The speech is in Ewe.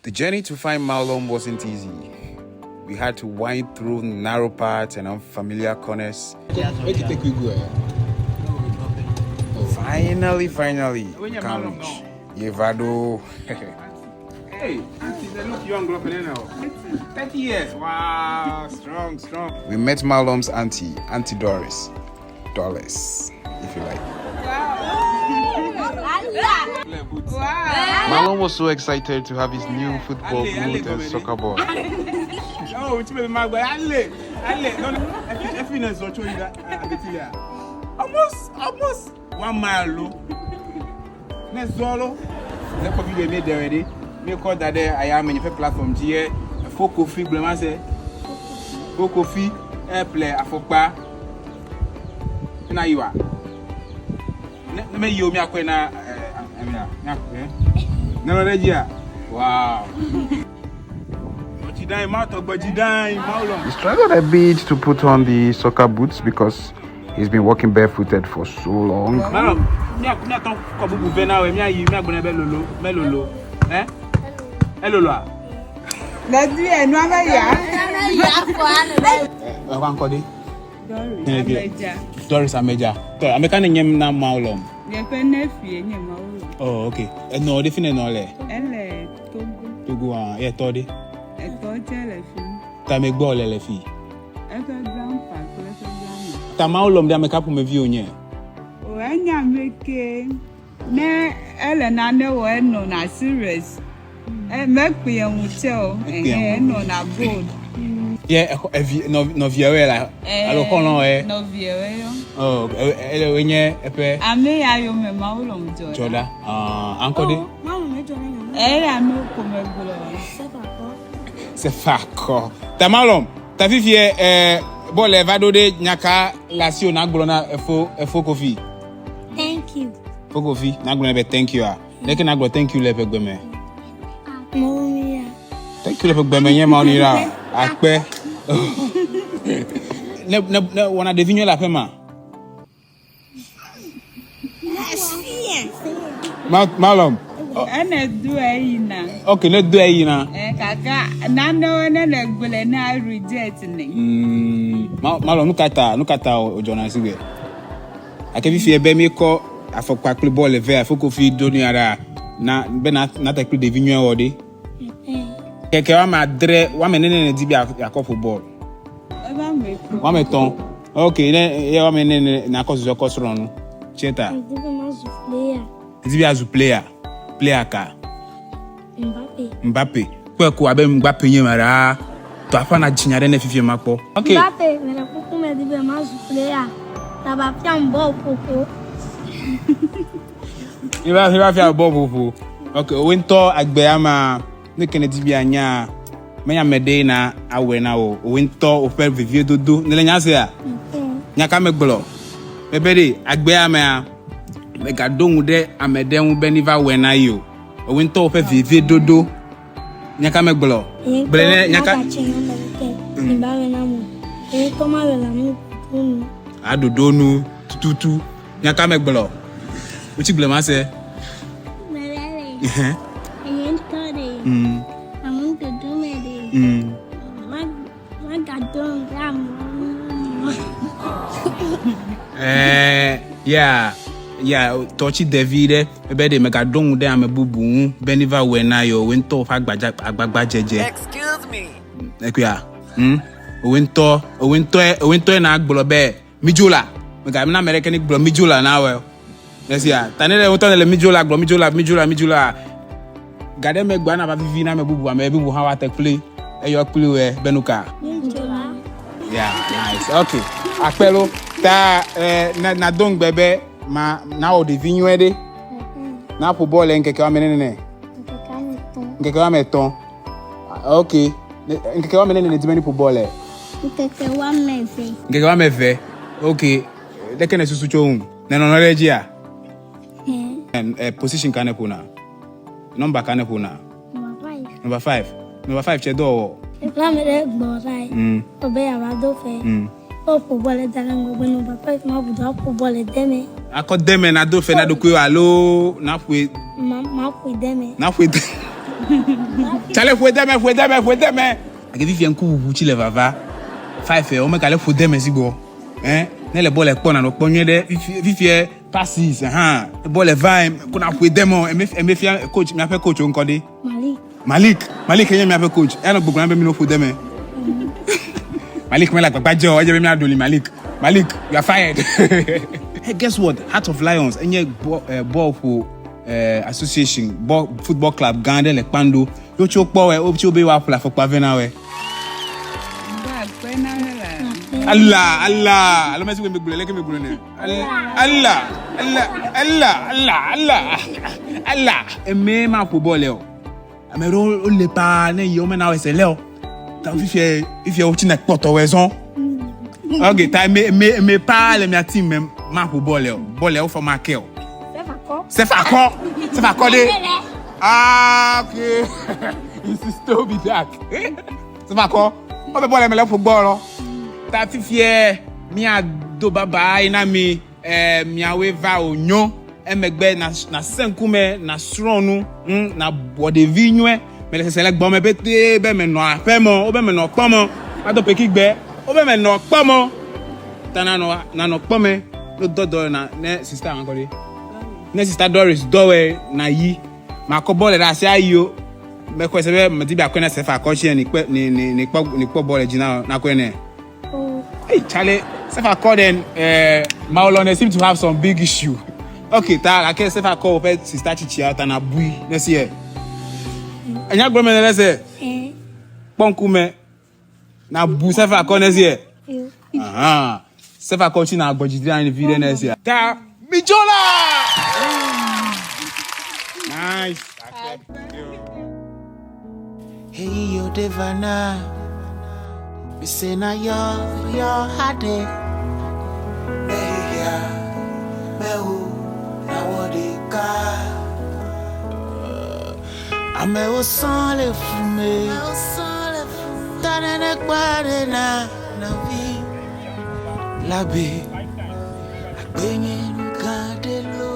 The journey to find Malom wasn't easy. We had to wind through narrow paths and unfamiliar corners. Make it take we go. Eh? Finally, finally, we can reach. Yevado. Hey, auntie, they look young, look now. 30 years. Wow, strong, strong. We met Malom's auntie, Auntie Doris. Doris, if you like. Malom was so excited to have his new football boot and soccer ball. Oh, it's me, my boy. Ale, ale. No, no. If you know, so Almost, almost 1 mile, lo. Ne zolo. Ne kofi be me there already. Me call that there. I am in the platform. G. Fo kofi blema se. Fo kofi. Airplay afɔkpa. Na yiwa. Ne ne me yi o mi akɔe na eh eh mi akɔe. Ne lo ɖe dzia. Wow. Dzidan ma tɔgbɔ dzidan ma lɔ. He struggled a bit to put on the soccer boots because he's been walking barefooted for so long. Malɔ mia miatɔ kɔ bubu vɛ na wɛ miayi miagblɔ be lolo me lolo. Eh? Eloloa? Lẹ́dí ẹnu abẹ́yà. Ɛwɔ ankɔ de. Doris Thank you. Ameja. Doris Ameja. Tɔ ame ka ne nye na Malom? Nye ƒe nephew nye Mawulɔ. Oh, okay. Enɔ de fi ne nɔ le. Ele Togo. Togo ah, ye tɔ de. Etɔ tsɛ le fi mi. Ta me gbɔ le le fi. Eƒe grandpa kple eƒe grandma. Ta Malom de ame ka ƒomevi wònye? O enya ame ke ne ele nane wɔ enɔna serious. E mekpee ŋu tsɛ o. Mekpee Ɛhɛn ŋu. enɔna bold. Ye exɔ evi nɔviawoe la alo xɔlɔ̃woe. Nɔviawoe yɔ. Oh, ele woe nye eƒe Ame ya yome Mawulɔ dzɔ dzɔ ɖa. Ah, ankɔ de. Eya no ƒome gblɔ. Sefa kɔ. Ta Malom, ta fifie bɔl va ɖo ɖe nyaka le asiwò na gblɔ na efo Kofi. Thank you. Fo Kofi na gblɔ be thank you a. Leke na gblɔ thank you le eƒe gbe me? Momia. Thank you le eƒe gbe me nye ma ni la. Akpe. Ne wɔna ɖevi nyuie le aƒe ma. Malom. Ene do eyina. Ok, ne do eyina. Eh, kaka nanewo ne le gblɔe na reject ne. Malom nu ka ta wòdzɔna si gbe? Ake fifie be míekɔ afɔkpa kple bɔl eve afɔ Kofi do nu ya ɖa na be na nate kple ɖevi nyuie wɔ ɖe. Keke woame adre woame nene ne di be akɔ ƒo bɔl. Eva ame etɔ̃. Woame etɔ̃. Ok, ne ye woame nene nakɔ zɔ kɔ srɔ̃ nu. Tieta. Ndibe mazu player. Di be azu player. Player ka? Mbappe. Mbappe. Kpɔe ko abe Mbappe nye ma ɖaa. Tɔ aƒa na dzinya ɖe ne fifie ma kpɔ. Ok. Mbappe, mele kuku me di be mazu player. Taba fiam bɔl ƒoƒo. Iba fia bɔl ƒoƒo. Ok, wo ŋutɔ agbea ma ne ke ne di be anya menya ame ɖe na awɔe na wo. Wo ŋutɔ woƒe veviedodo. Ne le nya sea? Nya ka me gblɔ? Bebe ɖe agbea mea megaɖo ŋu ɖe ame ɖe ŋu be ne va wɔe na yi o. Wo ŋutɔ woƒe veviedodo. Nya ka me gblɔ? Gblẽ ne nya ka Magatse ame ɖeke. Mba wɔ na mo. Ye ŋutɔ ma wɔ la nu nu. Aɖoɖo nu tututu. Nya ka me gblɔ? Wotsi gblẽ ma se. Mele. Ɛhɛn. Nye ŋutɔ ɖe. Ame dodo me ɖe. Magaɖo ŋu ɖe amewo ŋu. Ya tɔtsi ɖevi ɖe ebe ɖe megaɖo ŋu ɖe ame bubu ŋu be ne va wɔe na ye o. Wo ŋutɔ woƒe agbagbadzedze. Excuse me. Ekuya. Wo ŋutɔe na gblɔ be midzo la. Mega na ame ɖeke ne gblɔ midzo la na wɔe. Esia ta ne le ŋutɔ ne le midzo la gblɔ midzo la midzo la midzo la. Ga ɖe megbea na va vivi na ame bubu ame bubu hã woate kpli eyɔ kpli wɔe be nu ka. Midzo la. Yeah, nice. Okay. Akpelo ta na na do ŋugbe be ma na wɔ ɖevi nyuie ɖe. Na ƒo bɔl le ŋkeke woame nene. Ŋkeke ame etɔ̃. Ŋkeke woame etɔ̃. Ah, ok. Ŋkeke woame nene ne di be ne ƒo bɔl le? Ŋkeke woame eve. Ŋkeke woame eve. Ok. Ɖeke ne susu tso ŋu? Nenɔnɔ ɖe dzia? Hɛn. Position ka ne ƒona? Number ka ne ƒona? Number 5. Number 5. Number 5 tse dɔ wɔ. Ekple ame ɖe gbɔ va yi. Wo be yeava do fe. Woƒo bɔl da ɖe ŋgɔgbe number 5 ma bu do aƒo bɔl de me. Akɔ deme na do fe na ɖokui alo na ƒoe? Ma ma ƒoe de me. Na ƒoe de. Tsale ƒoe de me, ƒoe de me, ƒoe de me. Gake fifia ŋkuʋuʋu tsi le vava. Five wo megale ƒo de me si gbɔ. Eh, ne le bɔl le kpɔ nanɔ kpɔ nyuie ɖe fifia passes hã bɔl le va ko na ƒoe de me o. Eme eme fia coach miaƒe coach wo ŋkɔ ɖe. Malik. Malik, Malik enye miaƒe coach. Eya nɔ gbɔgblɔm be mi no ƒo de me. Malik mele agbagba dze o. Edze be miaɖo li Malik. Malik, you are fired. Hey, guess what? Heart of Lions enye bɔl ƒo association ball football club gã aɖe le Kpando. Ye wotso kpɔ wɛ, wotso be woaƒle afɔkpa vɛ na wɛ. Allah, Allah. Alo mesi me gblɔ leke me gblɔ ne. Allah, Allah, Allah, Allah, Allah, Allah. Eme ma ƒo bɔl o. Ame ɖewo wole paa ne yi wo mena wɔ ese lé o. Ta fifia fifia wotsi ne kpɔtɔ wɔ zɔn. Ok, ta eme eme eme paa le mia team me ma ƒo bɔl o. Bɔl ya wofɔ ma ke o. Sefa kɔ. Sefa kɔ ɖe. Ah, ok. It still be that. Sefa kɔ. Wobe bɔl me le ƒo gbɔ lɔ. Ta fifia mia do baba yi na mi miawoe va o nyo. Emegbe na na se ŋkume na srɔ̃ nu na bɔ ɖevi nyɔe mele sese le gbɔme pete be menɔ aƒe mɔ wobe menɔ kpɔmɔ mado peki gbe wobe menɔ kpɔmɔ ta nanɔ nanɔ kpɔme no dɔdɔ na ne sista ŋkɔ ɖe ne sista Doris dɔwɔe na yi makɔ bɔl ɖe asi ayi o mexɔe se be medi be akɔe na sefa akɔ tsi ni kpe ni ni ni kpɔ ni kpɔ bɔl dzi na nakɔe nɛ. Hey, Charlie, Sefa call then Maolone seem to have some big issue. Okay, ta like Sefa call ope sister Chichi out and abui next year. Enya gblɔ me ne se. Kpɔ ŋkume na bu Sefa call next year. Aha. Sefa call chi na agbɔdzidri anyi vi ɖe next year. Ta Mijola. Nice. Hey yo devana, me say na yo yo hade. Me ya, me hu na wodeka. Ame wo san le fume, tanene kware na na vi. Labe, agbenye nu gade lo.